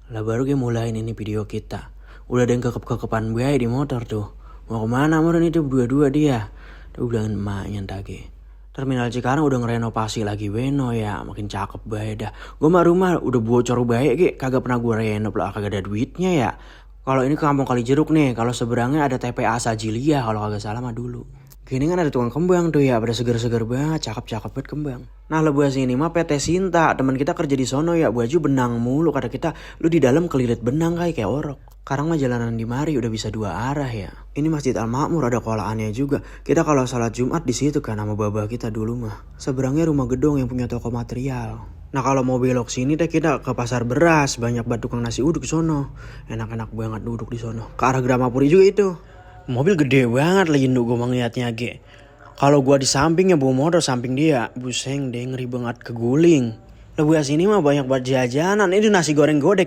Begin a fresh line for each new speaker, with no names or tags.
Lah baru gue mulain ini video kita. Udah ada yang kekep-kekepan bae di motor tuh. Mau kemana meren itu berdua-dua dia. Dia bilangin emaknya tadi. Terminal Cikarang udah ngerenovasi lagi Beno ya. Makin cakep bae dah. Gue mah rumah udah bocor bae ge. Kagak pernah gue renov lah. Kagak ada duitnya ya. Kalau ini ke Kampung Kalijeruk nih. Kalau seberangnya ada TPA Sajilia. Kalau kagak salah mah dulu. Gini kan ada tukang kembang tuh ya, pada seger-seger banget, cakep-cakep banget kembang. Nah lebuas ini mah PT Sinta, teman kita kerja di sono ya, baju benang mulu, kata kita, lu di dalam kelilit benang kayak orok. Sekarang mah jalanan di mari udah bisa dua arah ya. Ini Masjid Al Makmur ada kolaannya juga. Kita kalau salat Jumat di situ kan sama babah kita dulu mah. Seberangnya rumah gedung yang punya toko material. Nah kalau mau belok sini deh kita ke pasar beras, banyak banget tukang nasi uduk sono. Enak-enak banget duduk di sono. Ke arah Gramapuri juga itu. Mobil gede banget lagi gue ngeliatnya ge. Kalau gua di sampingnya bawa motor samping dia, buseng deh ngeri banget keguling. Lebuas ini mah banyak buat jajanan. Ini nasi goreng godek ya.